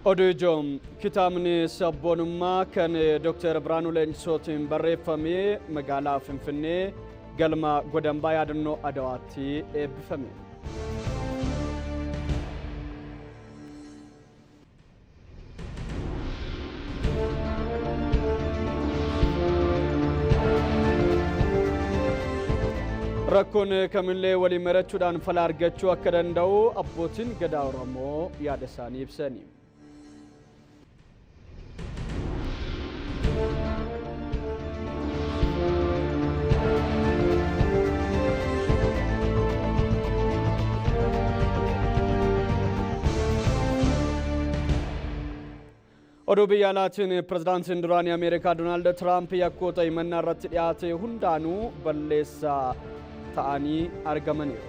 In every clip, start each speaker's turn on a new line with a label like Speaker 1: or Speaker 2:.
Speaker 1: Oduu ijoon kitaabni sabboonummaa kan Dr. Biraanuu Leenjisootiin barreeffame magaalaa Finfinnee galma godambaa yaadannoo Adawaatti eebbifame. Rakkoon kamillee waliin mari'achuudhaan fala argachuu akka danda'u abbootiin gadaa Oromoo yaada isaanii ibsani. Oduu biyya alaatiin pirezidaantiin duraanii Ameerikaa Doonaald Tiraamp yakkoota himannaa irratti dhiyaate hundaanuu balleessaa ta'anii argamaniiru.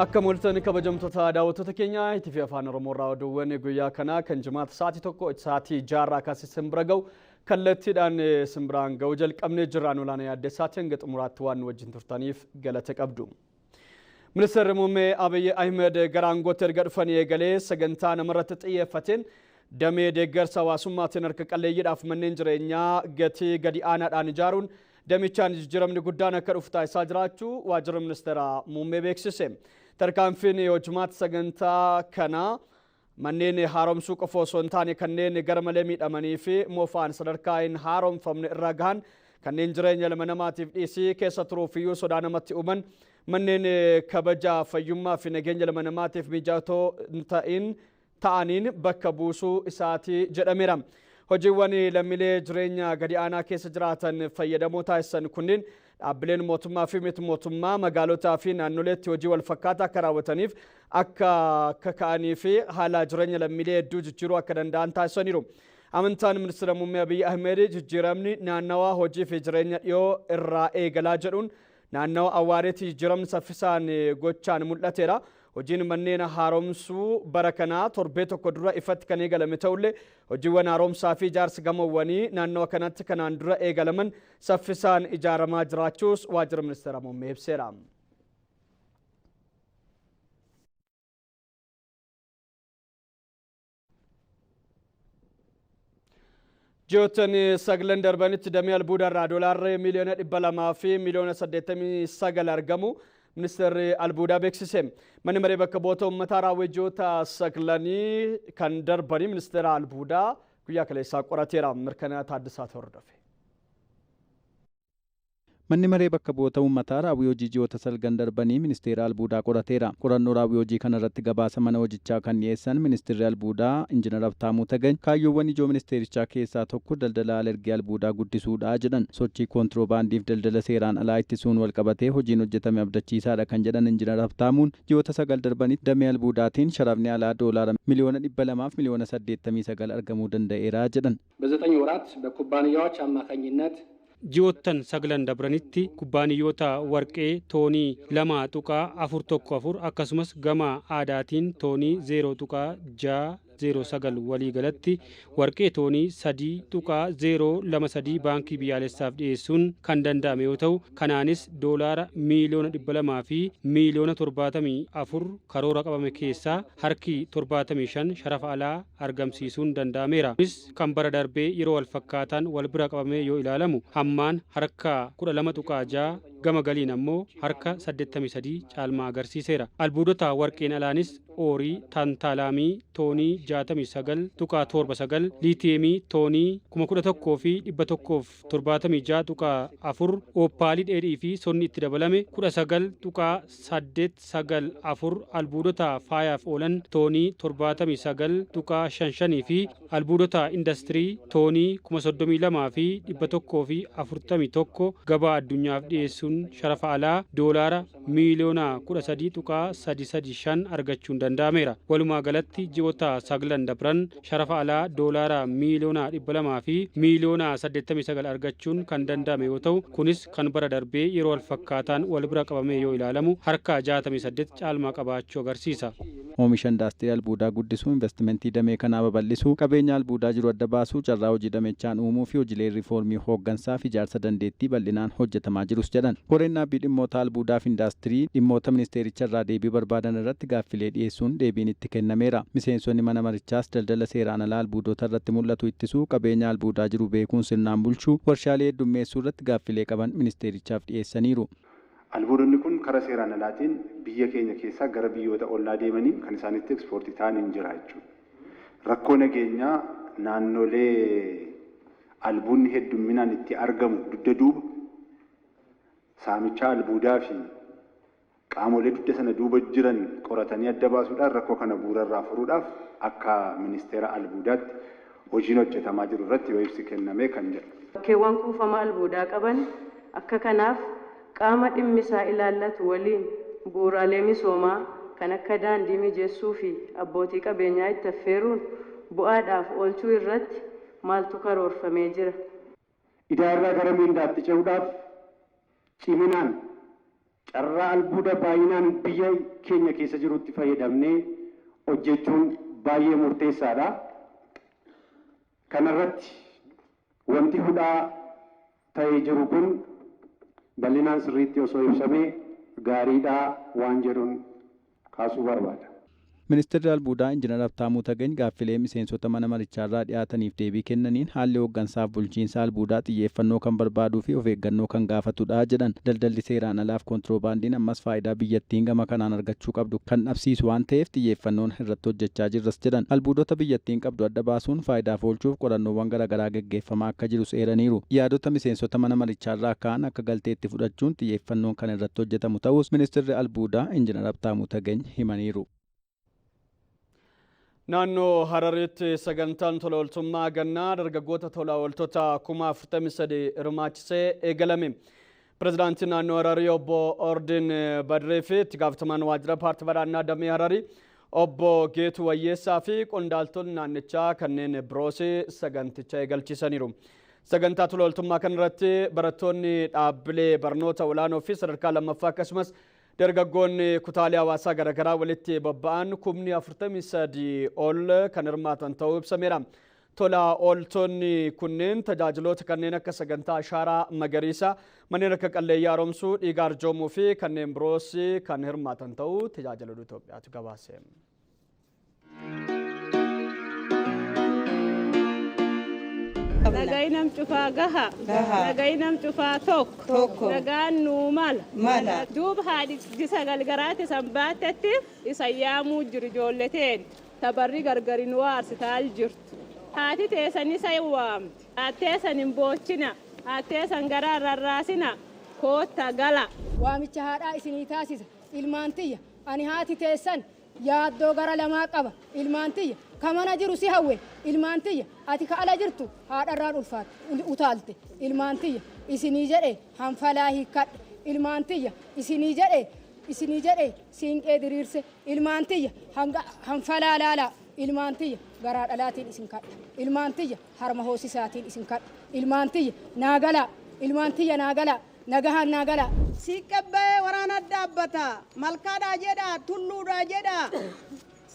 Speaker 1: Akka mul'atan kabajamtoota daawwattoota keenya ITV Afaan Oromoo irraa oduuwwan guyyaa kanaa kan jimaata sa'aatii 1 sa'aatii jaarraa kaasee isin bira ga'u kallattiidhaan isin biraan ga'u jalqabnee jirraan olaanaa yaaddessaatti hanga xumuraatti waan nu wajjin turtaniif galata qabdu. Ministeerri Muummee Abiy Ahmed gara aangootti erga dhufanii eegalee sagantaa namarratti xiyyeeffateen damee deeggarsa hawaasummaatiin harka qalleeyyiidhaaf manneen jireenyaa gatii gadi aanaadhaan ijaaruun damichaan jijjiiramni guddaan akka dhufu taasisaa jiraachuu waajjirri ministeera muummee beeksise. Tarkaanfiin hojimaata sagantaa kanaa manneen haaromsuu qofa osoo hin taane kanneen gara malee miidhamanii fi moofaan sadarkaa hin haaromfamne irra gahan kanneen jireenya ilma namaatiif dhiisii keessa turuuf iyyuu sodaa namatti uuman manneen kabaja fayyummaa fi nageenya ilma namaatiif mijatoo hin ta'in ta'aniin bakka buusuu isaati jedhameera. Hojiiwwan lammiilee jireenya gadi aanaa keessa jiraatan fayyadamoo taasisan kunneen dhaabbileen mootummaa fi miti mootummaa magaalotaa fi naannoleetti hojii wal fakkaataa akka raawwataniif akka kaka'anii fi haala jireenya lammiilee hedduu jijjiiruu akka danda'an taasisaniiru. Amantaan Ministeera Muummee Abiy Ahmed jijjiiramni naannawaa hojii fi jireenya dhiyoo irraa eegalaa jedhuun naannawa Awwaareetti jijjiiramni saffisaan gochaan mul'ateera. Hojiin manneen haaromsuu bara kanaa torbee tokko dura ifatti kan eegalame ta'ullee hojiiwwan haaromsaa fi ijaarsi gamoowwanii naannawa kanatti kanaan dura eegalaman saffisaan ijaaramaa jiraachuus waajjira ministeera muummee ibseera. Ji'oottan saglan darbanitti damee albuudaa irraa doolaarri miiliyoona 200 fi miiliyoona 89 argamu ministeerri albuudaa beeksise. Manni maree bakka bu'oota uummataa raawwii ji'oota saglanii kan darbanii ministeera albuudaa guyyaa kaleessaa qorateera. Mirkanaa Taaddasaatu hordofe.
Speaker 2: Manni Maree Bakka Bu'oota Uummataa raawwii hojii ji'oota salgan darbanii Ministeera Albuudaa qorateera. Qorannoo raawwii hojii kanarratti gabaasa mana hojichaa kan dhiyeessan Ministirri Albuudaa Injinar Habtaamuu Tagany, kaayyoowwan ijoo ministeerichaa keessaa tokko daldala al-ergee albuudaa guddisuudha jedhan. Sochii koontiroobaandiif daldala seeraan alaa ittisuun walqabatee hojiin hojjetame abdachiisaadha kan jedhan Injinar Habtaamuun, ji'oota 9 darbanitti damee albuudaatiin sharafni alaa doolaara miliyoona 200 fi miliyoona 89 argamuu danda'eera jedhan.
Speaker 3: በዘጠኝ ወራት በኩባንያዎች አማካኝነት
Speaker 4: Ji'oottan saglan dabranitti kubbaaniyyoota warqee toonii 2.414 akkasumas gama aadaatiin toonii 0.609 waliigalatti warqee toonii 3.023 Baankii Biyyaalessaaf dhiyeessuun kan danda'ame yoo ta'u, kanaanis doolaara miiliyoona 200 fi miiliyoona 74 karoora qabame keessaa harki 75 sharafa alaa argamsiisuun danda'ameera. Kunis kan bara darbee yeroo walfakkaataan walbira qabamee yoo ilaalamu hammaan harka 12.6 gama galiin ammoo harka 83 caalmaa agarsiiseera. Albuudota warqeen alaanis oorii taantaalaamii toonii 69.79, liitiyeemii toonii 11,176.4, ooppaalii dheedhii fi sonni itti dabalame 19.894, albuudota faayaaf oolan toonii 79.55 fi albuudota indastirii toonii 32,141 gabaa addunyaaf dhiyeessuun sharafa alaa doolaara miiliyoona 13.335 argachuun danda'ameera. Walumaa galatti ji'oota saglan dabran sharafa alaa doolaara miiliyoona 200 fi miiliyoona 89 argachuun kan danda'ame yoo ta'u, kunis kan bara darbee yeroo walfakkaataan wal bira qabamee yoo ilaalamu harka 68 caalmaa qabaachuu agarsiisa.
Speaker 2: Oomisha indaastirii albuudaa guddisuu, investimentii damee kanaa babal'isuu, qabeenya albuudaa jiru adda baasuu, carraa hojii damechaan uumuu fi hojiilee riifoormii hooggansaa fi ijaarsa dandeettii bal'inaan hojjetamaa jirus jedhan. Koreen dhaabbii dhimmoota albuudaa fi indaastirii dhimmoota ministeericha irraa deebii barbaadan irratti gaaffilee dhiyeessuun deebiin itti kennameera. Miseensonni mana marichaas daldala seeraan alaa albuudota irratti mul'atu ittisuu, qabeenya albuudaa jiru beekuun sirnaan bulchuu, warshaalee heddummeessuu irratti gaaffilee qaban ministeerichaaf dhiyeessaniiru.
Speaker 5: Albuudonni kun karaa seeraan alaatiin biyya keenya keessaa gara biyyoota ollaa deemanii kan isaanitti ekspoortii ta'an hin jira jechuudha. Rakkoo nageenyaa naannolee albuudni heddumminaan itti argamu dugda duuba saamichaa albuudaa fi qaamolee dugda sana duuba jiran qoratanii adda baasuudhaan rakkoo kana bu'uurarraa furuudhaaf akka ministeera albuudaatti hojiin hojjetamaa jiru irratti yoo ibsi kenname kan jedhu.
Speaker 6: Bakkeewwan kuufama albuudaa qaban akka kanaaf qaama dhimmisaa ilaallatu waliin bu'uuraalee misoomaa kan akka daandii mijeessuu fi abbootii qabeenyaa itti affeeruun bu'aadhaaf oolchuu irratti maaltu karoorfamee jira?
Speaker 7: Idaarraa gara miindaatti ce'uudhaaf ciminaan carraa albuuda baay'inaan biyya keenya keessa jirutti fayyadamnee hojjechuun baay'ee murteessaadha. Kanarratti wanti hudhaa ta'ee jiru kun bal'inaan sirriitti osoo ibsamee gaariidhaa waan jedhuun kaasuu barbaada.
Speaker 2: Ministeerri albuudaa Injiinar Habtaamuu Tagany gaaffilee miseensota mana marichaarraa dhiyaataniif deebii kennaniin haalli hooggansaaf bulchiinsa albuudaa xiyyeeffannoo kan barbaaduu fi of eeggannoo kan gaafatudha jedhan. Daldalli seeraan alaaf kontiroobaandiin ammas faayidaa biyyattiin gama kanaan argachuu qabdu kan dhabsiisu waan ta'eef xiyyeeffannoon irratti hojjechaa jirras jedhan. Albuudota biyyattiin qabdu adda baasuun faayidaaf oolchuuf qorannoowwan garaagaraa gaggeeffamaa akka jirus eeraniiru. Yaadota miseensota mana marichaarraa ka'an akka galteetti fudhachuun xiyyeeffannoon kan irratti hojjetamu ta'us ministeerri albuudaa Injiinar Habtaamuu Tagany himaniiru.
Speaker 1: Naannoo Hararitti sagantaan tola ooltummaa gannaa dargaggoota tola ooltota 43,000 hirmaachisee eegalame. Pireezidaantiin naannoo Hararii obbo Ordin Badree fi itti gaafatamaan waajjira paartii badhaadhinaa damee Hararii obbo Geetu Wayyeessaa fi qondaaltonni naannichaa kanneen biroos saganticha eegalchiisaniiru. Sagantaa tola ooltummaa kanarratti barattoonni dhaabbilee barnoota olaanoo fi sadarkaa lammaffaa akkasumas dargaggoonni kutaalee hawaasaa garaagaraa walitti bobba'an 43,000 ol kan hirmaatan ta'uu ibsameera. Tola ooltonni kunneen tajaajiloota kanneen akka sagantaa ashaaraa magariisa, manneen akka qalleeyyii haaromsuu, dhiiga arjoomuu fi kanneen biroos kan hirmaatan ta'uu tajaajila oduu Itoophiyaatu gabaase.
Speaker 8: Nagai nam cufaa gaha. Nagai nam cufaa tokko. Nagaan nuu mala. Duuba haadhi sagal garaate san baatetti isa yaamuu jiru ijoolleteen tabarri gargari nu waarsitaa jirtu. Haati teessan isa waamti. Haatteessan hin boochina. Haatteessan garaa rarraasina. Kootta gala.
Speaker 9: Waamicha haadhaa isinii taasisa. Ilmaan tiyya. Ani haati teessan yaaddoo gara lamaa qaba. Ilmaan tiyya. Kamana jiru si hawwe. Ilmaan tiyya. Ati ka ala jirtu haadharraan ulfaatte utaalte. Ilmaan tiyya. Isinii jedhe hanfalaa hiikkadhe. Ilmaan tiyya. Isinii jedhe isinii jedhe siinqee diriirse. Ilmaan tiyya hanfalaa laalaa. Ilmaan tiyya garaa dhalaatiin isin kadha. Ilmaan tiyya harma hoosisaatiin isin kadha. Ilmaan tiyya naagalaa. Ilmaan tiyya naagalaa. Nagahaan naagalaa.
Speaker 10: Siiqqabbee waraana dhaabbata. Malkaadhaa jedha. Tulluudhaa jedha.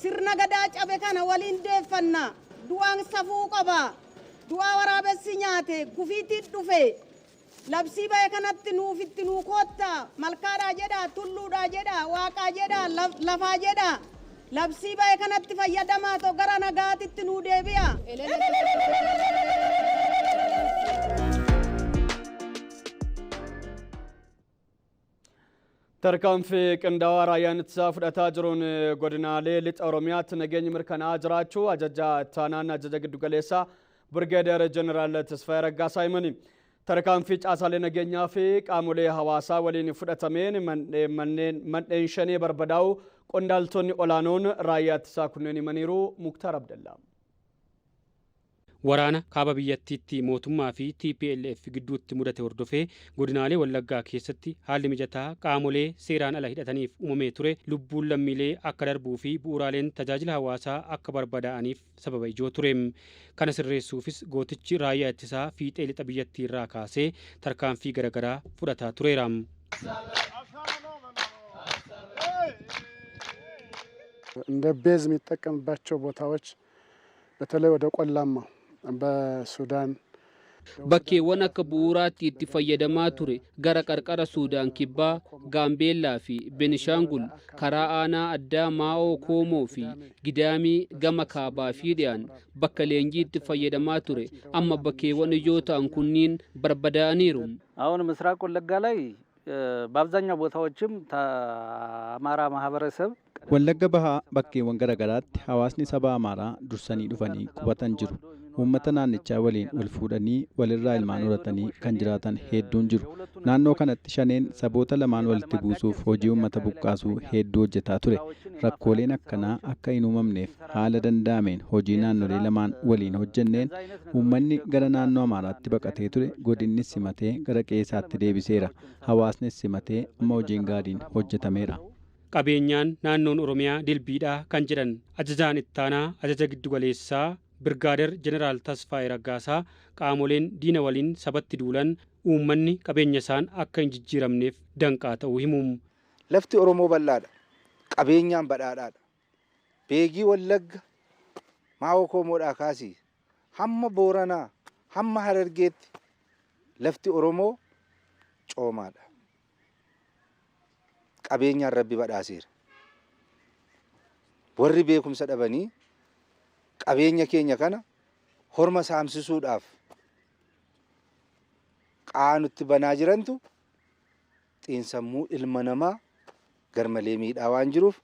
Speaker 10: Sirna gadaa cabe kana waliin deeffanna. Du'aan safuu qaba. Du'aa waraabessi nyaate kufiitiin dhufe. Labsii ba'e kanatti nuufitti nuu kootta. Malkaadhaa jedha. Tulluudhaa jedha. Waaqaa jedha. Lafaa jedha. Labsii ba'e kanatti fayyadamaa ta'u gara nagaatitti nuu deebi'a.
Speaker 1: Tarkaanfii qindaa'aa raayyaan ittisaa fudhataa jiruun godinaalee lixa Oromiyaatti nageenyi mirkanaa'aa jiraachuu ajaja ittaanaan ajaja giddugaleessaa Birgeedar Jeneraal Tasfaayee Raggaasaa himani. Tarkaanfii caasaalee nageenyaa fi qaamolee hawaasaa waliin fudhatameen manneen shanii barbadaa'u qondaaltonni olaanoon raayyaa ittisaa kunneen himaniiru. Muktaar Abdallaa.
Speaker 4: Waraana kaaba biyyattiitti mootummaa fi TPLF gidduutti mudate hordofee godinaalee Wallaggaa keessatti haalli mijataa qaamolee seeraan ala hidhataniif uumamee ture lubbuun lammiilee akka darbuu fi bu'uuraaleen tajaajila hawaasaa akka barbadaa'aniif sababa ijoo ture. Kana sirreessuufis gootichi raayyaa ittisaa fiixee lixa biyyattii irraa kaasee tarkaanfii garaagaraa fudhataa tureera.
Speaker 11: እንደ ቤዝ የሚጠቀምባቸው ቦታዎች በተለይ ወደ ቆላማው በሱዳን
Speaker 12: Bakkeewwan akka bu'uuraatti itti fayyadamaa ture gara qarqara Suudaan Kibbaa, Gaambeellaa fi Benishaangul karaa aanaa addaa Maa'oo Koomoo fi Gidaamii gama kaabaa fi dhiyaan bakka leenjii itti fayyadamaa ture amma bakkeewwan ijoo ta'an kunniin barbadaa'aniiru.
Speaker 13: አሁን ምስራቅ ወለጋ ላይ በአብዛኛው ቦታዎችም አማራ ማህበረሰብ
Speaker 2: Wallagga Bahaa bakkeewwan garaagaraatti hawaasni saba Amaaraa dursanii dhufanii qubatan jiru. Uummata naannichaa waliin wal fuudhanii walirraa ilmaan horatanii kan jiraatan hedduun jiru. Naannoo kanatti Shaneen saboota lamaan walitti buusuuf hojii uummata buqqaasuu hedduu hojjetaa ture. Rakkooleen akkanaa akka hin uumamneef haala danda'ameen hojii naannolee lamaan waliin hojjenneen uummanni gara naannoo Amaaraatti baqatee ture godinnis simatee gara qe'eesaatti deebiseera. Hawaasnis simatee amma hojiin gaariin hojjetameera.
Speaker 4: Qabeenyaan naannoon Oromiyaa dilbiidha kan jedhan ajajaan ittaanaa ajaja giddugaleessaa Birgaader Jeneraal Tasfaayee Raggaasaa, qaamoleen diina waliin sabatti duulan uummanni qabeenya isaan akka hin jijjiiramneef danqaa ta'uu himuun.
Speaker 14: Lafti Oromoo bal'aadha. Qabeenyaan badhaadhaadha. Beegii Wallagga Maawoo Koomoodhaa kaasii hamma Booranaa hamma Harargeetti lafti Oromoo coomaadha. Qabeenyaan Rabbi badhaaseera. Warri beekumsa dhabanii qabeenya keenya kana horma saamsisuudhaaf qaanutti banaa jirantu xiinsammuu ilma namaa garmalee miidhaa waan jiruuf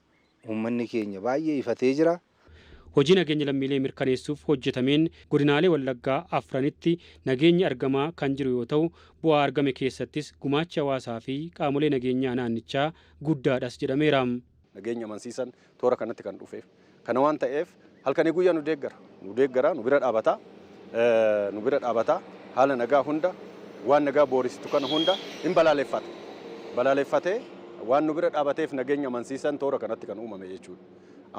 Speaker 14: uummanni keenya baay'ee ifatee jira.
Speaker 4: Hojii nageenya lammiilee mirkaneessuuf hojjetameen godinaalee Wallaggaa afranitti nageenyi argamaa kan jiru yoo ta'u, bu'aa argame keessattis gumaachi hawaasaa fi qaamolee nageenyaa naannichaa guddaadhas jedhameera.
Speaker 15: Nageenya amansiisan toora kanatti kan dhufeef. Kana waan ta'eef halkanii guyyaa nu deeggara. Nu deeggara, nu bira dhaabata. Nu bira dhaabata. Haala nagaa hunda, waan nagaa boorisitu kana hunda hin balaaleffata. Balaaleffatee waan nu bira dhaabateef nageenya amansiisan toora kanatti kan uumame jechuudha.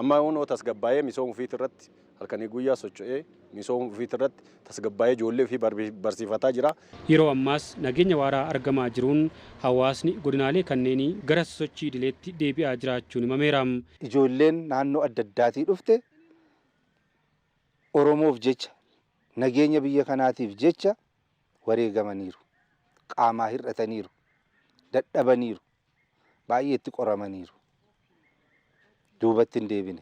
Speaker 15: Amma yoonoo tasgabbaa'ee misooma ofiit irratti halkanii guyyaa socho'ee, misooma ofiit irratti tasgabbaa'ee ijoollee ofii barsiifataa jira.
Speaker 4: Yeroo ammaas nageenya waaraa argamaa jiruun hawaasni godinaalee kanneenii gara sochii idileetti deebi'aa jiraachuun himameera.
Speaker 14: Ijoolleen naannoo adda addaatii dhufte Oromoof jecha, nageenya biyya kanaatiif jecha wareegamaniiru. Qaamaa hir'ataniiru. Dadhabaniiru. Baay'ee itti qoramaniiru. Duubatti hin deebine.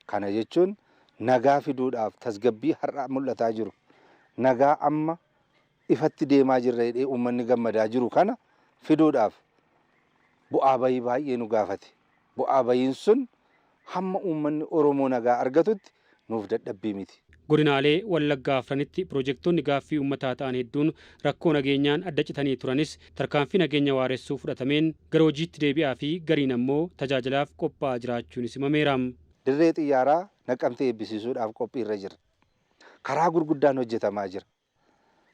Speaker 14: Kana jechuun nagaa fiduudhaaf tasgabbii har'a mul'ataa jiru, nagaa amma ifatti deemaa jirra jedhee uummanni gammadaa jiru kana fiduudhaaf bu'aa bayii baay'ee nu gaafate. Bu'aa bayiin sun hamma uummanni Oromoo nagaa argatutti nuuf dadhabbii miti.
Speaker 4: Godinaalee Wallaggaa afranitti piroojektonni gaaffii uummataa ta'an hedduun rakkoo nageenyaan adda citanii turanis tarkaanfii nageenya waaressuu fudhatameen gara hojiitti deebi'aa fi gariin ammoo tajaajilaaf qophaa'aa jiraachuun himameera.
Speaker 14: Dirree xiyyaaraa Naqamtee eebbisiisuudhaaf qophiirra jira. Karaa gurguddaan hojjetamaa jira.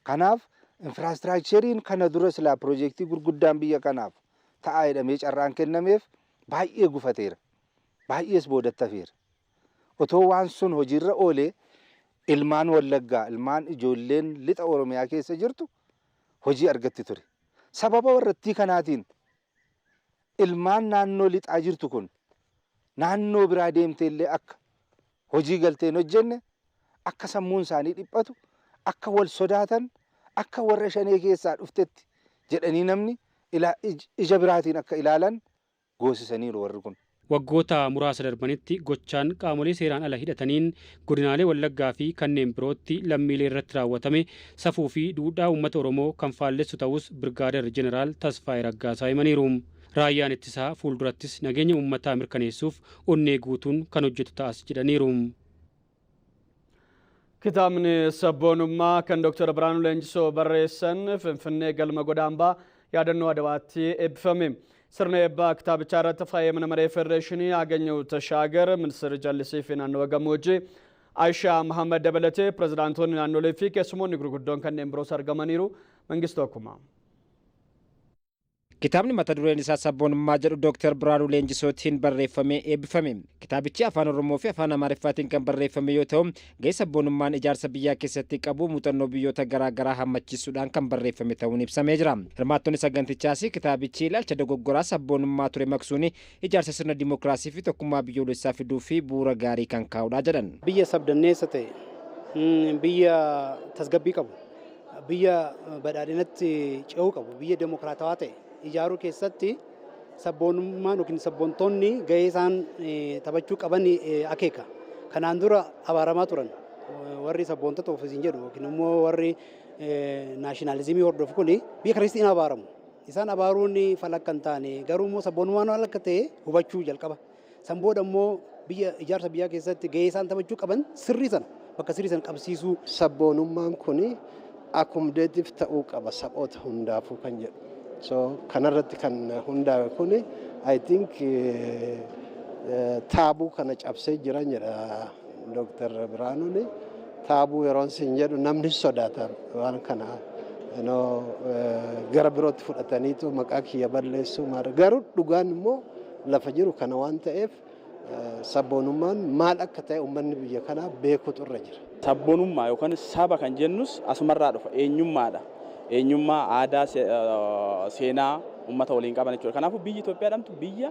Speaker 14: Kanaaf infraastiraakcheriin kana dura silaa piroojeektii gurguddaan biyya kanaaf ta'aa jedhamee carraan kennameef baay'ee gufateera. Baay'ees boodatti hafeera. Otoo waan sun hojiirra oolee ilmaan Wallaggaa, ilmaan ijoolleen lixa Oromiyaa keessa jirtu hojii argatti ture. Sababa warrattii kanaatiin ilmaan naannoo lixaa jirtu kun naannoo biraa deemtee illee akka hojii galtee hin hojjenne, akka sammuun isaanii dhiphatu, akka wal sodaatan, akka warra Shanee keessaa dhuftetti jedhanii namni ija biraatiin akka ilaalan goosisaniiru warri kun.
Speaker 4: Waggoota muraasa darbanitti gochaan qaamolee seeraan ala hidhataniin godinaalee Wallaggaa fi kanneen birootti lammiilee irratti raawwatame safuu fi duudhaa uummata Oromoo kan faallessu ta'us Birgaader Jeneraal Tasfaayee Raggaasaa himaniiru. Raayyaan ittisaa fuuldurattis nageenya uummataa mirkaneessuuf onnee guutuun kan hojjetu ta'as jedhaniiru.
Speaker 1: Kitaabni Sabboonummaa kan Dr. Biraanuu Leenjisoo barreessan Finfinnee galma Godaambaa yaadannoo Adawaatti eebbifame. Sirna eebbaa kitaabichaa irratti faayee mana maree federeeshinii Aganyahu Tashaagar, ministeerri jallisii fi naannoo gammoojjii Aishaa Mahammad dabalatee pirezidaantoonni naannolee fi keessummoonni gurguddoon kanneen biroos argamaniiru. Mangistuu Akkumaa.
Speaker 16: Kitaabni mata dureen isaa Sabboonummaa jedhu Dooktar Biraanuu Leenjisootiin barreeffamee eebbifame. Kitaabichi Afaan Oromoo fi Afaan Amaariffaatiin kan barreeffame yoo ta'u, gahee sabboonummaan ijaarsa biyyaa keessatti qabu muuxannoo biyyoota garaa garaa hammachiisuudhaan kan barreeffame ta'uun ibsamee jira. Hirmaattonni sagantichaas kitaabichi ilaalcha dogoggoraa sabboonummaa ture maqsuun ijaarsa sirna dimookiraasii fi tokkummaa biyyoolessaa fiduu fi bu'uura gaarii kan kaa'udha jedhan.
Speaker 17: Biyya sabdanneessa ta'e, biyya tasgabbii qabu, biyya badhaadhinatti ce'uu qabu, biyya demokiraatawaa ta'e ijaaruu keessatti sabboonummaan yookiin sabboontoonni gahee isaan taphachuu qaban akeeka. Kanaan dura abaaramaa turan warri sabboontota ofiisiin jedhu yookiin immoo warri naashinaalizimii hordofu kun biyya kana keessatti hin abaaramu. Isaan abaaruun fala akka hin taane, garuu immoo sabboonummaan maal akka ta'e hubachuu jalqaba. San booda immoo biyya ijaarsa biyyaa keessatti gahee isaan taphachuu qaban sirrii sana bakka sirrii sana qabsiisuu.
Speaker 18: Sabboonummaan kun accommodative ta'uu qaba saboota hundaafuu kan jedhu. So kanarratti kan hundaa'e kun, I think, taboo kana cabsee jiran jedha Dr. Biraanuun. Taboo yeroon sin jedhu, namni sodaata waan kana gara birootti fudhataniitu maqaa kiyya balleessuu, garuu dhugaan immoo lafa jiru kana waan ta'eef, sabboonummaan maal akka ta'e uummanni biyya kanaa beekutu irra jira.
Speaker 19: Sabboonummaa yookaan saba kan jennus asumarraa dhufa, eenyummaadha. Eenyummaa, aadaa, seenaa uummata waliin qaban jechuudha. Kanaafuu biyyi Itoophiyaa jedhamtu biyya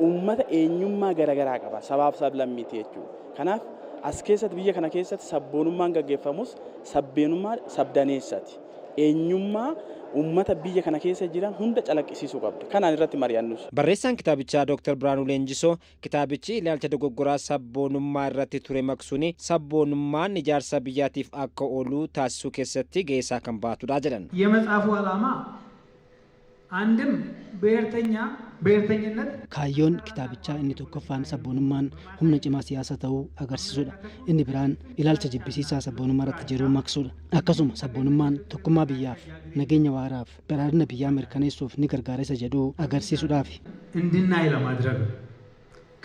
Speaker 19: uummata eenyummaa garaagaraa qaba. Sabaaf sablammiiti jechuudha. Kanaaf as keessatti, biyya kana keessatti sabboonummaan gaggeeffamus sabbeenummaa sabdaneessati. Eenyummaa uummata biyya kana keessa jiran hunda calaqqisiisuu qabdi. Kanaan irratti mari'annus.
Speaker 16: Barreessaan kitaabichaa Dr. Biraanuu Leenjisoo kitaabichi ilaalcha dogoggoraa sabboonummaa irratti ture maqsuun sabboonummaan ijaarsa biyyaatiif akka oolu taasisuu keessatti gahee isaa kan baatudha jedhan.
Speaker 20: የመጽሐፉ ዓላማ አንድም ብሔርተኛ ብሔርተኝነት
Speaker 21: Kaayyoon kitaabichaa inni tokkoffaan sabboonummaan humna cimaa siyaasa ta'uu agarsiisudha. Inni biraan ilaalcha jibbisiisaa sabboonummaa irratti jiru maqsuudha. Akkasuma sabboonummaan tokkummaa biyyaaf, nageenya waaraaf, badhaadhina biyyaa mirkaneessuuf ni gargaara isa jedhu agarsiisuudhaafi.
Speaker 20: እንድናይ ለማድረግ ነው።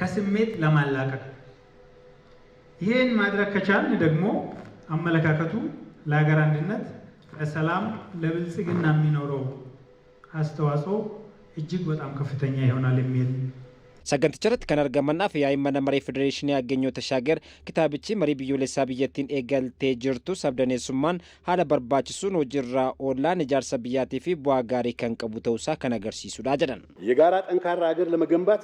Speaker 20: ከስሜት ለማላቀቅ። ይህን ማድረግ ከቻልን ደግሞ አመለካከቱ ለሀገር አንድነት፣ ለሰላም፣ ለብልጽግና የሚኖረው አስተዋጽኦ እጅግ በጣም ከፍተኛ ይሆናል የሚል
Speaker 16: Saganticha irratti kan argaman af yaa'iin mana maree federeeshinii Aggenyoo Tashaagar kitaabichi marii biyyoolessaa biyyattiin eegaltee jirtu sabdaneessummaan haala barbaachisuun hojiirra oolaan ijaarsa biyyaatii fi bu'aa gaarii kan qabu ta'uusaa kan agarsiisudha jedhan.
Speaker 22: የጋራ ጠንካራ ሀገር ለመገንባት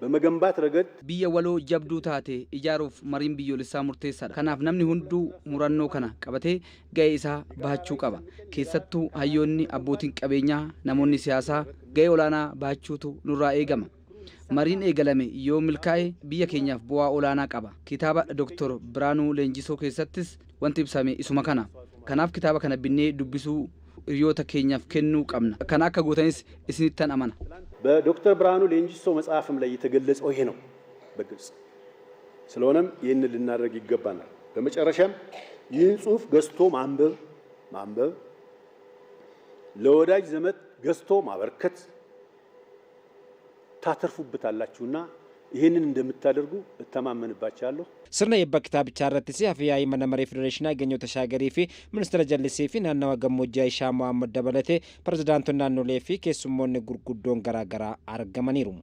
Speaker 22: በመገንባት ረገድ
Speaker 23: Biyya waloo jabduu taate ijaaruuf mariin biyyoolessaa murteessaadha. Kanaaf namni hunduu murannoo kana qabatee ga'ee isaa bahachuu qaba. Keessattuu hayyoonni, abbootiin qabeenyaa, namoonni siyaasaa ga'ee olaanaa bahachuutu nurraa eegama. Mariin eegalame yoo milkaa'e biyya keenyaaf bu'aa olaanaa qaba. Kitaaba Dr. Biraanuu Leenjisoo keessattis wanti ibsame isuma kana. Kanaaf kitaaba kana binnee dubbisuu, hiriyoota keenyaaf kennuu qabna. Kana akka gootanis isinittan amana.
Speaker 22: በዶክተር ብርሃኑ ሌንጂሶ መጽሐፍም ላይ የተገለጸው ይሄ ነው በግልጽ። ስለሆነም ይህንን ልናደርግ ይገባናል። በመጨረሻም ይህን ጽሑፍ ገዝቶ ማንበብ፣ ለወዳጅ ዘመድ ገዝቶ ማበርከት ታተርፉበታላችሁና ይህንን እንደምታደርጉ እተማመንባችኋለሁ።
Speaker 16: Sirna eebba kitaabichaa irrattis afyaa'ii mana maree federeeshinii Aggenyoo Tashaagarii fi ministeera jallisii fi naannawa gammoojjii Ayishaa Mohaammed dabalatee pirezidaantonni naannolee fi keessummoonni gurguddoon garaagaraa argamaniiru.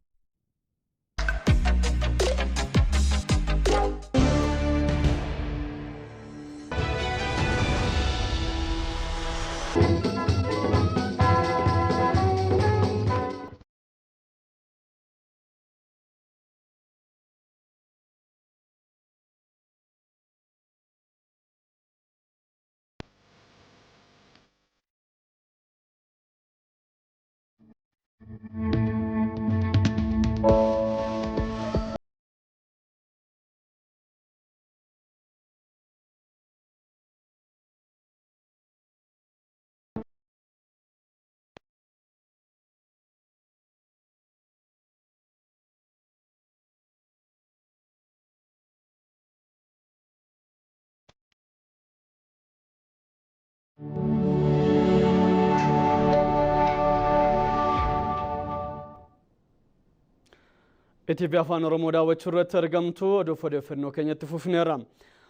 Speaker 1: ETV Afaan Oromoo daawwachuu irratti argamtu. Oduuf odeeffannoo keenyatti fufneerra.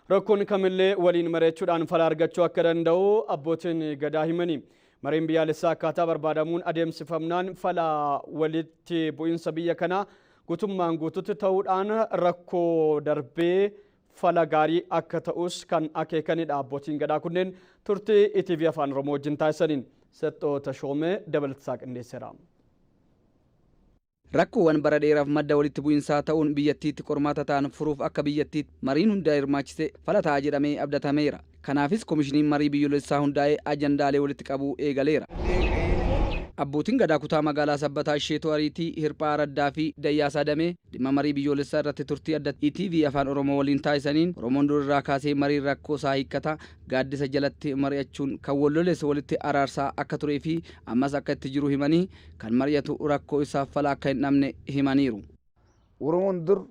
Speaker 1: Rakkoon kamillee waliin mari'achuudhaan fala argachuu akka danda'u abbootiin gadaa himani. Mariin biyyaalessaa akkaataa barbaadamuun adeemsifamnaan fala walitti bu'iinsa biyya kanaa guutummaan guututti ta'uudhaan rakkoo darbee fala gaarii akka ta'us kan akeekanidha. Abbootiin gadaa kunneen turtii ETV Afaan Oromoo wajjin taasisaniin Saxxoo Tashoomee dabalatasaa qindeesseera.
Speaker 23: Rakkoowwan bara dheeraaf madda walitti bu'iinsaa ta'uun biyyattiitti qormaata ta'an furuuf akka biyyattiitti mariin hundaa hirmaachise fala ta'a jedhamee abdatameera. Kanaafis koomishiniin marii biyyoolessaa hundaa'ee ajandaalee walitti qabuu eegaleera. Abbootiin gadaa kutaa magaalaa Sabbataa Isheetuu Ariitii, Hirphaa Araddaa fi Dayyaasaa Damee dhimma marii biyyoolessaa irratti turtii adda ETV Afaan Oromoo waliin taasisaniin Oromoon dur irraa kaasee mariin rakkoo isaa hiikkata, gaaddisa jalatti mari'achuun kan wal loles walitti araarsaa akka turee fi ammas akka itti jiru himanii kan mari'atu rakkoo isaaf fala akka hin dhabne himaniiru.
Speaker 3: Oromoon dur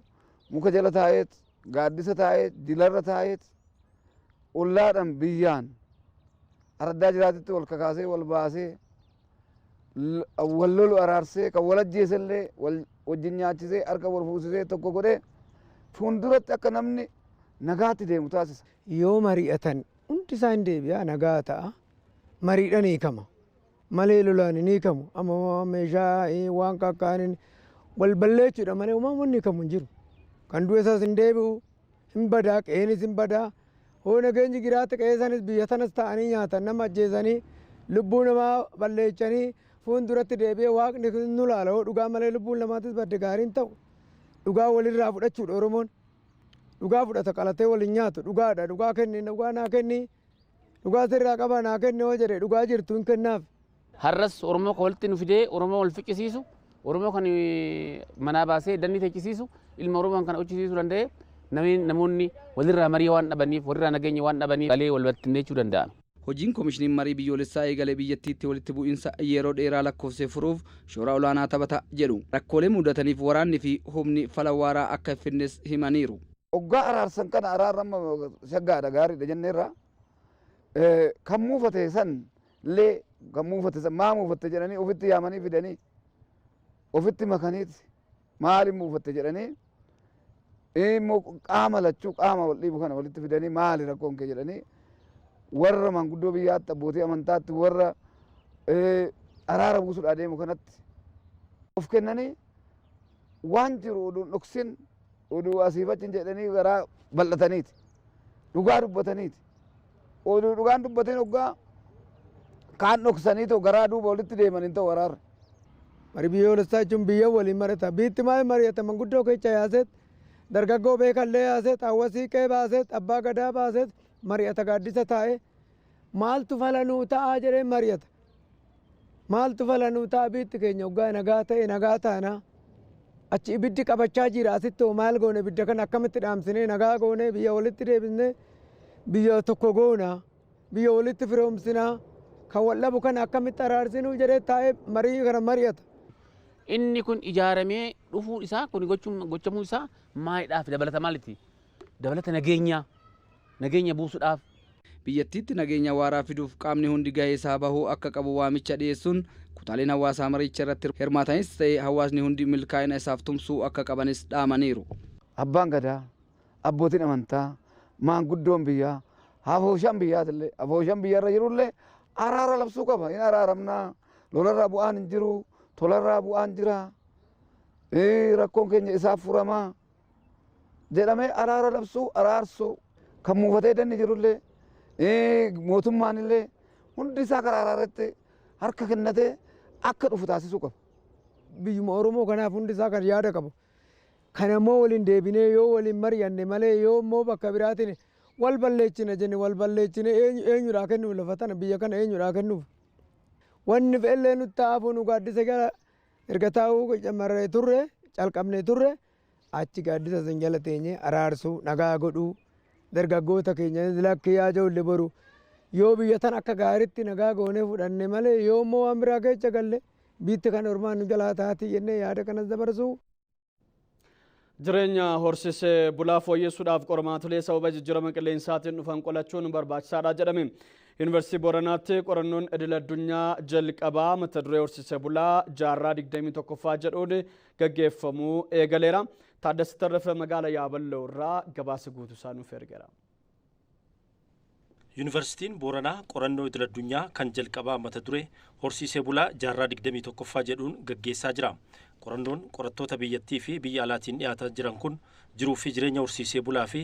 Speaker 3: muka jala taa'eet, gaaddisa taa'eet, jilarra taa'eet, ollaadhaan biyyaan araddaa jiraatetti wal kakaasee wal baasee wal lolu araarsee kan wal ajjeesellee wal wajjin nyaachisee harka wal fuusisee tokko godhee fuulduratti akka namni nagaatti deemu taasisa.
Speaker 5: Yoo mari'atan hundi isaa hin deebi'a, nagaa ta'a. Mariidhaan hiikama. Malee lolaan hin hiikamu. Amma meeshaa waan kakkaaniin wal balleechuudha malee uumamuun wanni hiikamu hin jiru. Kan du'e isaas hin deebi'u, hin badaa, qe'eenis hin badaa. Hoo nageenyi jiraate qe'ee sanis biyya sanas ta'anii nyaatan, nama ajjeesanii lubbuu namaa balleechanii fuulduratti deebi'ee waaqni nu laala. Hoo dhugaa malee lubbuun namaatis badde gaariin ta'u. Dhugaa walirraa fudhachuudha Oromoon. Dhugaa fudhata, qalatee waliin nyaatu dhugaadha. Dhugaa kenni, dhugaa naa kenni, dhugaa sirraa qaba naa kenni hoo jedhe dhugaa jirtu hin kennaaf.
Speaker 6: Har'as Oromoo kan walitti nu fidee Oromoo wal fiqisiisu, Oromoo kan manaa baasee danni teechisiisu, ilma Oromoo kan hojjisiisuu danda'e namoonni walirraa marii waan dhabaniif, walirraa nageenya waan dhabaniif galee wal battinneechuu danda'an.
Speaker 23: Hojiin koomishiniin marii biyyoolessaa eegalee biyyattiitti walitti bu'iinsa yeroo dheeraa lakkoofsee furuuf shoora olaanaa taphata jedhu. Rakkoolee mudataniif waraanni fi humni fala waaraa akka hin fidnes himaniiru.
Speaker 3: Hoggaa araarsan kana araarama shaggaadha gaariidha jenneerra. Kan muufate san illee kan muufate san maa muufatte jedhanii ofitti yaamanii fidanii ofitti makaniiti maali muufatte jedhanii immoo qaama lachuu qaama wal dhiibu kana walitti fidanii maali rakkoon kee jedhanii warra manguddoo biyyaatti abbootii amantaatti warra araara buusuudhaa deemu kanatti of kennanii waan jiru oduu dhoksin oduu asiif achi jedhanii garaa bal'ataniiti dhugaa dubbataniiti oduu dhugaan dubbateen hoggaa kaan dhoksanii ta'u garaa duuba walitti deeman hin ta'u araarri.
Speaker 5: Marii biyyoolessaa jechuun biyya waliin mari'ata. Biitti maal mari'ata? Manguddoo keessa yaaseet, dargaggoo beekallee yaaseet, hawwa siiqee baaseet, abbaa gadaa baaseet mari'ata gaaddisa taa'ee maaltu fala nuu ta'aa jedhee mari'ata. Maaltu fala nuu ta'a biitti keenya hoggaa nagaa ta'e nagaa taana. Achi ibiddi qabachaa jira, asitti hoo maal goone, ibidda kana akkamitti dhaamsinee nagaa goone biyya walitti deebisnee biyya tokko goona, biyya walitti firoomsinaa, kan wal dhabu kana akkamitti araarsinuu jedhee taa'ee marii kana mari'ata.
Speaker 6: Inni kun ijaaramee dhufuu isaa kun gochamuu isaa maalidhaaf dabalata maaliti? Dabalata nageenyaa, nageenya buusuudhaaf.
Speaker 23: Biyyattiitti nageenya waaraa fiduuf qaamni hundi gahee isaa bahuu akka qabu waamicha dhiyeessuun kutaaleen hawaasaa maricha irratti hirmaatanis ta'e hawaasni hundi milkaa'ina isaaf tumsuu akka qabanis dhaamaniiru.
Speaker 3: Abbaan gadaa, abbootiin amantaa, maanguddoon biyyaa, hafooshaan biyyaatillee, hafooshaan biyyarra jirullee araara labsuu qaba. Hin araaramnaa, lolarraa bu'aan hin jiru, tolarraa bu'aan jira, rakkoon keenya isaaf furamaa jedhamee araara labsuu, araarsuu kan muufatee danni jirullee mootummaan illee hundi isaa karaa araarratti harka kennatee akka dhufu taasisuu qaba.
Speaker 5: Biyyuma Oromoo kanaaf hundi isaa kan yaada qabu. Kana immoo waliin deebinee yoo waliin mari'anne malee yoo immoo bakka biraatiin wal balleechina jenne wal balleechine eenyudhaa kennuuf lafa tana biyya kana eenyudhaa kennuuf. Wanni fe'ellee nutti ta'aafu nu gaaddisa jala erga taa'uu marree turre calqabnee turre achi gaaddisa san jala teenyee araarsuu nagaa godhuu dargaggoota keenya lakki yaa ijoollee boru yoo biyya tana akka gaariitti nagaa goonee fudhanne malee yoo immoo waan biraa keessa galle biitti kan ormaan nu jalaa taati jennee yaada kanas dabarsuu.
Speaker 1: Jireenya horsiisee bulaa fooyyessuudhaaf qormaatilee sababa jijjiirama qilleensaatiin dhufan qolachuun barbaachisaadha jedhame. Yuunivarsiitii Booranaatti qorannoon idil addunyaa jalqabaa mata duree horsiisee bulaa jaarraa 21ffaa jedhuun gaggeeffamuu eegaleera. Taaddasa Tarrafa magaalaa Yaaballoo irraa gabaasa guutuu isaa nuuf ergeera.
Speaker 7: Yuunivarsiitiin Booranaa qorannoo idil addunyaa kan jalqabaa mata duree horsiisee bulaa jaarraa 21ffaa jedhuun gaggeessaa jira. Qorannoon qorattoota biyyattii fi biyya alaatiin dhiyaataa jiran kun jiruu fi jireenya horsiisee bulaa fi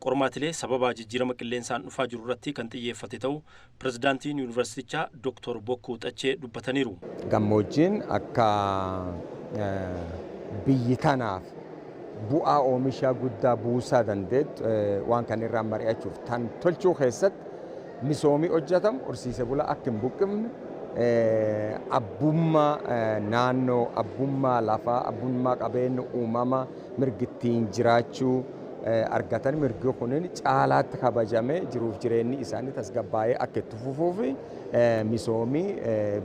Speaker 7: qormaatilee sababaa jijjiirama qilleensaan dhufaa jiru irratti kan xiyyeeffate ta'uu pirezidaantiin yuunivarsiitichaa Dooktor Bokkuu Xachee dubbataniiru.
Speaker 8: Gammoojjiin akka biyyi tanaaf bu'aa oomishaa guddaa buusaa dandeettu waan kan irraa mari'achuuf tan tolchuu keessatti misoomii hojjetamu horsiisee bulaa akka hin buqqifne, abbummaa naannoo, abbummaa lafaa, abbummaa qabeenya uumamaa, mirgi ittiin jiraachuu argatan, mirgi kunin caalaatti kabajamee jiruuf jireenyi isaanii tasgabbaa'ee akka itti fufuu fi misoomii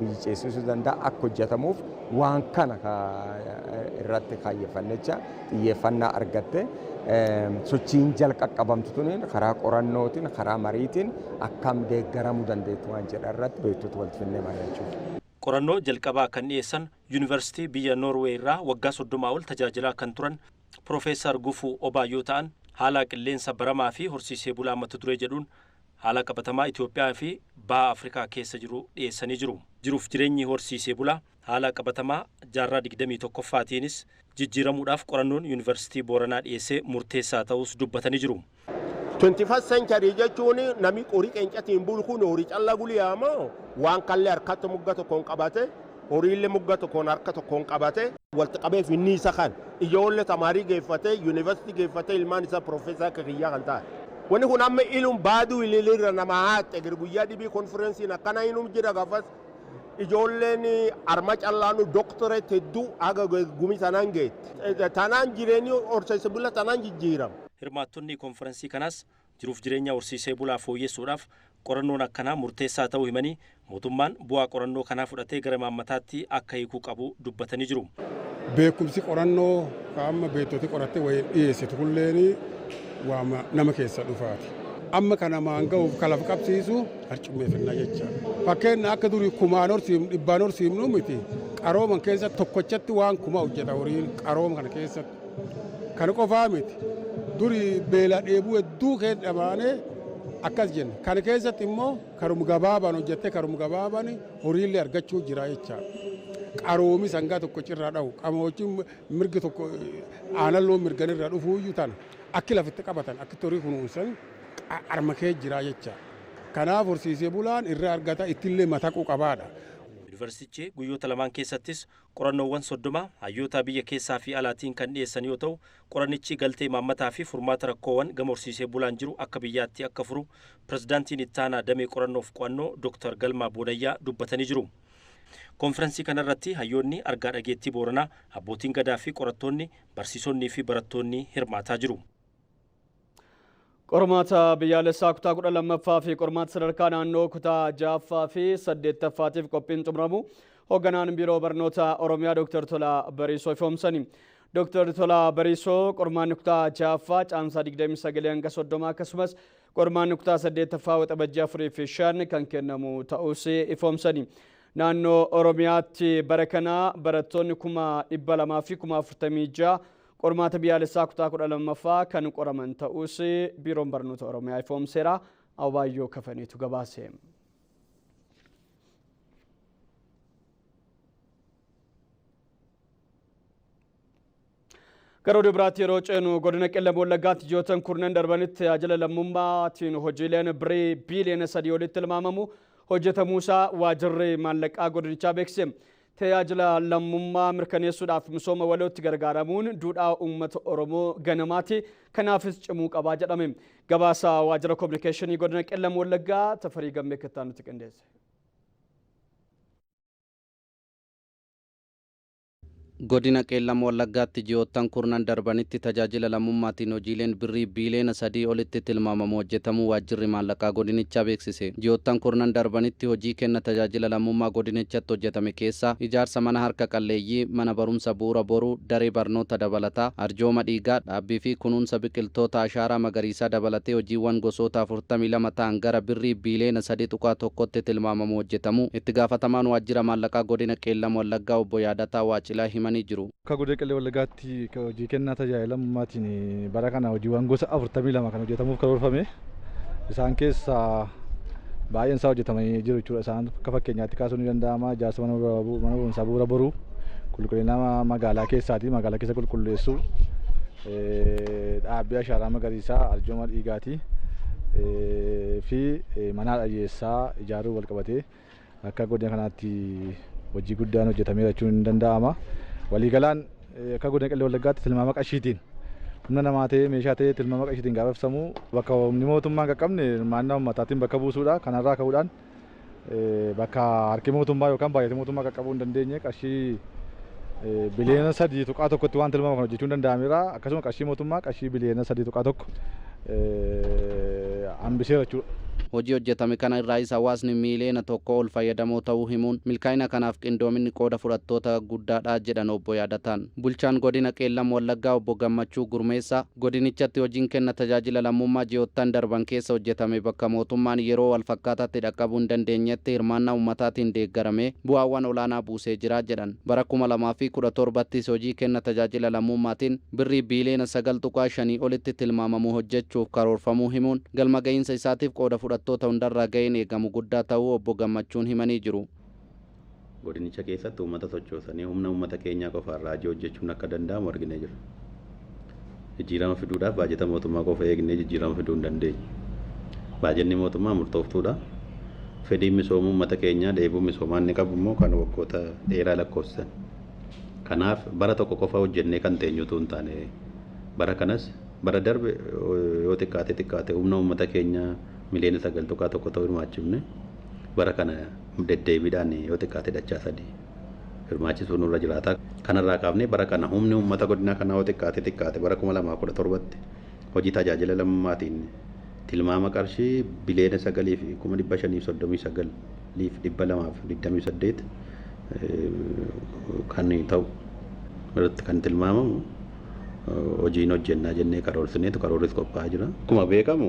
Speaker 8: biyyi ceesisuu danda'a akka hojjetamuuf waan kana irratti kaayyeffannecha xiyyeeffannaa argatte sochiin jalqaqqabamtu tuniin karaa qorannootiin, karaa mariitiin akkam deeggaramuu dandeettu waan jedha irratti beektota walitti finnee mari'achuuf.
Speaker 7: Qorannoo jalqabaa kan dhiyeessan Yuunivarsiitii biyya Noorweey irraa waggaa 30 ol tajaajilaa kan turan Piroofeesar Gufuu Obaa yoo ta'an, haala qilleensa baramaa fi horsiisee bulaa mata duree jedhuun haala qabatamaa Itoophiyaa fi baha Afrikaa keessa jiru dhiyeessanii jiru. Jiruuf jireenyi horsiisee bulaa haala qabatamaa jaarraa 21ffaatiinis jijjiiramuudhaaf qorannoon Yuunivarsiitii Booranaa dhiyeessee murteessaa ta'us dubbatanii jiru.
Speaker 9: 21st century jechuun nami horii qeencatiin bulu kun horii callaa guliyaamoo waan kallee harkatti mugga tokkoon qabate, horiillee mugga tokkoon harka tokkoon qabate, walitti qabee finni isa kan ijoollee tamaarii geeffate, yuunivarsiitii geeffate, ilmaan isaa piroofeesar akka kiyyaa kan ta'an. Wanni kun amma ilum baaduu ililirra nama haatte guyyaa dhibii konferensiin akkana inum jira, gaafas ijoolleen arma callaanu doktoreet hedduu haga gumi sanaan geetti. Tanaan jireenyi horsiise bulaa tanaan jijjiirama.
Speaker 7: Hirmaattonni konferensii kanaas jiruuf jireenya horsiisee bulaa fooyyessuudhaaf qorannoon akkanaa murteessaa ta'uu himanii, mootummaan bu'aa qorannoo kanaa fudhatee gara imaammataatti akka hiikuu qabu dubbatanii jiru.
Speaker 24: Beekumsi qorannoo amma beektoti qorattee wayii dhiyeessitu kulleen waama nama keessa dhufaati. Amma kana maan ga'uuf kalaf qabsiisu harcummeeffannaa jecha. Fakkeenya akka durii kumaan horsiifnu, dhibbaan horsiifnu miti. Qarooman keessatti tokkochatti waan kuma hojjeta horiin qarooma kana keessatti. Kana qofaa miti. Durii beela dheebuu hedduu keessa dhamaanee akkas jenna. Kana keessatti immoo karuma gabaabaan hojjettee karuma gabaabaan horiillee argachuu jira jecha. Qaroomi sangaa tokko cirraa dha'u. Qamoochiin mirgi tokko aanan loon mirganirra dhufuuyyuu tana. Akki lafitti qabatan, akki horii kunuunsan arma kee jira jecha. Kanaaf horsiisee bulaan irraa argata, ittillee mataquu qabaadha.
Speaker 7: Yuunivarsiitichi guyyoota lamaan keessattis qorannoowwan 30 hayyoota biyya keessaa fi alaatiin kan dhiyeessan yoo ta'u, qorannichi galtee imaammataa fi furmaata rakkoowwan gama horsiisee bulaan jiru akka biyyaatti akka furu pirezidaantiin ittaanaa damee qorannoof qo'annoo Dooktar Galmaa Boodayyaa dubbatanii jiru. Konferensii kanarratti hayyoonni argaa dhageettii Booranaa, abbootiin gadaa fi qorattoonni, barsiisonnii fi barattoonni hirmaataa jiru.
Speaker 1: Qormaata biyyaalessaa kutaa 12ffaa fi qormaata sadarkaa naannoo kutaa 6ffaa fi 8ffaatiif qophiin xumuramu hoogganaan biiroo barnoota Oromiyaa Dooktar Tolaa Bariisoo ifoomsani. Dooktar Tolaa Bariisoo qormaanni kutaa 6ffaa caamsaa 29 hanga 30, akkasumas qormaanni kutaa 8ffaa waxabajjii 4 fi 5 kan kennamu ta'us ifoomsani. Naannoo Oromiyaatti bara kana barattoonni 246,046 qormaata biyyaalessaa kutaa 12ffaa kan qoraman ta'us biiroon barnoota Oromiyaa ifoomseera. Awwaayyoo Kafaniitu gabaase. Gara oduu biraatti yeroo ceenu, godina Qellem Wallaggaatti ji'oottan kurnan darbanitti tajaajila lammummaatiin hojiileen birrii biiliyoona 3 olitti tilmaamamu hojjetamuusaa waajirri maallaqaa godinichaa beeksise. Tajaajila lammummaa mirkaneessuudhaaf misooma walootti gargaaramuun duudhaa uummata Oromoo ganamaati. Kanaafis cimuu qabaa jedhame. Gabaasa waajjira kominikeeshinii godina Qellem Wallaggaa Tafarii Gammee Kattaa nutti qindeesse.
Speaker 2: Godina Qeellam Wallaggaatti ji'oottan kurnan darbanitti tajaajila lammummaatiin hojiileen birrii biiliyoona 3 olitti tilmaamamu hojjetamuu waajjirri maallaqaa godinichaa beeksise. Ji'oottan kurnan darbanitti hojii kenna tajaajila lammummaa godinichatti hojjetame keessaa ijaarsa mana harka qalleeyyii, mana barumsa bu'uura boruu, daree barnoota dabalataa, arjooma dhiigaa, dhaabbii fi kunuunsa biqiltoota ashaaraa magariisaa dabalatee hojiiwwan gosoota 42 ta'an gara birrii biiliyoona 3.1tti tilmaamamu hojjetamu itti gaafatamaan waajjira maallaqaa godina Qeellam Wallaggaa obbo Yaadataa Waacilaa himanii jiru.
Speaker 25: Akka godina Qellem Wallaggaatti hojii kennaa tajaajila lammummaatiin bara kana hojiiwwan gosa 42 kan hojjetamuuf karoorfame, isaan keessaa Baay'een isaa hojjetamanii jiru jechuudha. Isaan akka fakkeenyaatti kaasuun ni danda'ama. Ijaarsa mana barumsaa Bu'uura Boruu, qulqullina magaalaa keessaati, magaalaa keessa qulqulleessuu, dhaabbii ashaaraa magariisaa, arjooma dhiigaatii fi mana hiyyeessaa ijaaruu wal qabatee akka godina kanaatti hojii guddaan hojjetameera jechuun ni danda'ama. Waliigalaan akka godina Qellem Wallaggaatti tilmaama qarshiitiin, humna namaa ta'ee meeshaa ta'ee, tilmaama qarshiitiin gaafa ibsamu, bakka humni mootummaa hin qaqqabne hirmaannaa uummataatiin bakka buusuudha. Kanarraa ka'uudhaan bakka harki mootummaa yookaan baay'atee mootummaa qaqqabuu hin dandeenye qarshii biliyoona 3.1tti waan tilmaama kan hojjechuun danda'ameera. Akkasuma qarshii mootummaa qarshii biliyoona 3.1 hambiseera jechuudha.
Speaker 2: Hojii hojjetame kana irraayis hawaasni miiliyoona 1 ol fayyadamoo ta'uu himuun, milkaa'ina kanaaf qindoominni qooda fudhattoota guddaadha jedhan obbo Yaadataan. Bulchaan godina Qeellam Wallaggaa obbo Gammachuu Gurmeessaa godinichatti hojiin kenna tajaajila lammummaa ji'oottan darban keessa hojjetame bakka mootummaan yeroo wal fakkaataatti dhaqqabuu hin dandeenyetti hirmaannaa uummataatiin deeggaramee bu'aawwan olaanaa buusee jira jedhan. Bara 2017ttis hojii kenna tajaajila lammummaatiin birrii biiliyoona 9.5 olitti tilmaamamu hojjechuuf karoorfamuu himuun, galma ga'iinsa isaatiif qooda fudhattoota hundarraa ga'een eegamu guddaa ta'uu obbo Gammachuun himanii jiru.
Speaker 10: Godinicha keessatti uummata sochoosanii humna uummata keenyaa qofaan raajii hojjechuun akka danda'amu arginee jira. Jijjiirama fiduudhaaf baajata mootummaa qofa eegnee jijjiirama fiduu hin dandeenyu. Baajanni mootummaa murtooftuudha. Fedhiin misoomuu uummata keenyaa, dheebuu misoomaa inni qabu immoo kan waggoota dheeraa lakkoofsisan. Kanaaf bara tokko qofa hojjennee kan teenyutu hin taane, bara kanas bara darbe yoo xiqqaate xiqqaate humna uummata keenyaa miliyoona 9.1 ta'uu hirmaachifne, bara kana deddeebiidhaan yoo xiqqaate dachaa sadii hirmaachisuun nurra jiraata. Kanarraa kaafnee bara kana humni uummata godina kanaa yoo xiqqaate xiqqaate bara 2017tti hojii tajaajila lammummaatiin tilmaama qarshii biliyoona 9 fi 539,228 kan ta'u irratti kan tilmaamamu hojiin hojjennaa jennee karoorsineetu karoorris qophaa'aa jira. Akkuma beekamu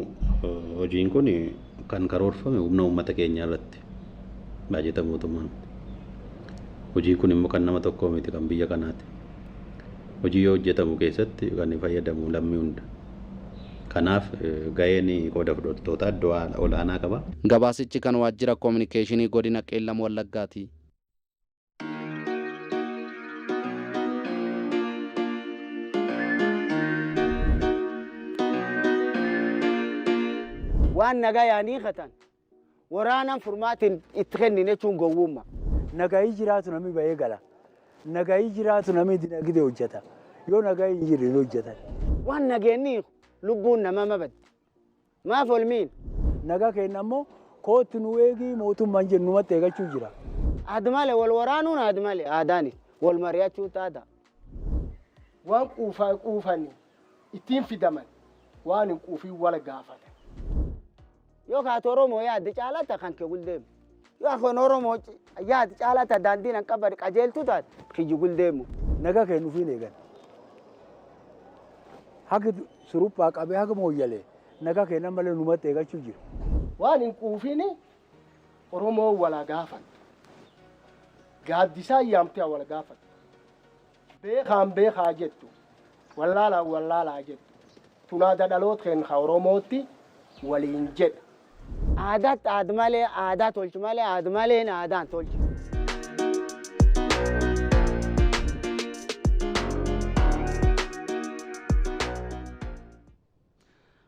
Speaker 10: hojiin kun kan karoorfame humna uummata keenyaa irratti, baajata mootummaa. Hojiin kun immoo kan nama tokkoo miti, kan biyya kanaati. Hojii yoo hojjetamu keessatti kan fayyadamu lammii hunda. Kanaaf ga'een qooda fudhattootaa iddoo olaanaa qaba.
Speaker 2: Gabaasichi kan waajjira koominikeeshinii godina Qeellam Wallaggaati.
Speaker 11: Waan nagaa yaanii katan waraanan furmaatiin itti kennin jechuun gowwummaa.
Speaker 12: Nagayii jiraatu namni bahee gala. Nagayii jiraatu namni dinagdee hojjeta. Yoo nagayii hin jirre hin hojjetan.
Speaker 11: Waan nageenni lubbuun nama mabaddi. Maaf olmiin?
Speaker 12: Nagaa keenya ammoo kootti nu eegii mootummaan jennu numatti eegachuu jira.
Speaker 11: Aad malee wal waraanuun aad malee aadaanis wal mari'achuu taata.
Speaker 13: Waan quufaa quufanii ittiin fidaman, waan hin quufin wal gaafatan.
Speaker 11: Yoo kaatu Oromoo yaadde caalata kan kee guldeemu. Yoo kan Oromoo yaadde caalata daandiin an qabade qajeeltu taate kiyyi guldeemu.
Speaker 12: Nagaa keenya ofiin eegan. Hagi suruphaa qabee haga mooyyalee nagaa keenya malee numatti eegachuu jira.
Speaker 13: Waan hin quufin Oromoo wal gaafattu. Gaaddisaan yaamtee wal gaafattu. Beekaan beekaa jettu. Wallaalaan wallaalaa jettu. Tunaada dhaloota keenya Oromootti waliin jedha.
Speaker 11: Aadaatti aad malee aadaa tolchi malee aad maleen aadaan tolchi.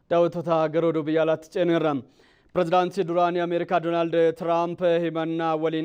Speaker 1: Daawwattoota, gara oduu biyya alaatti ceeneerra. Pireezidaantii duraanii Ameerikaa Doonaald Tiraamp himannaa waliin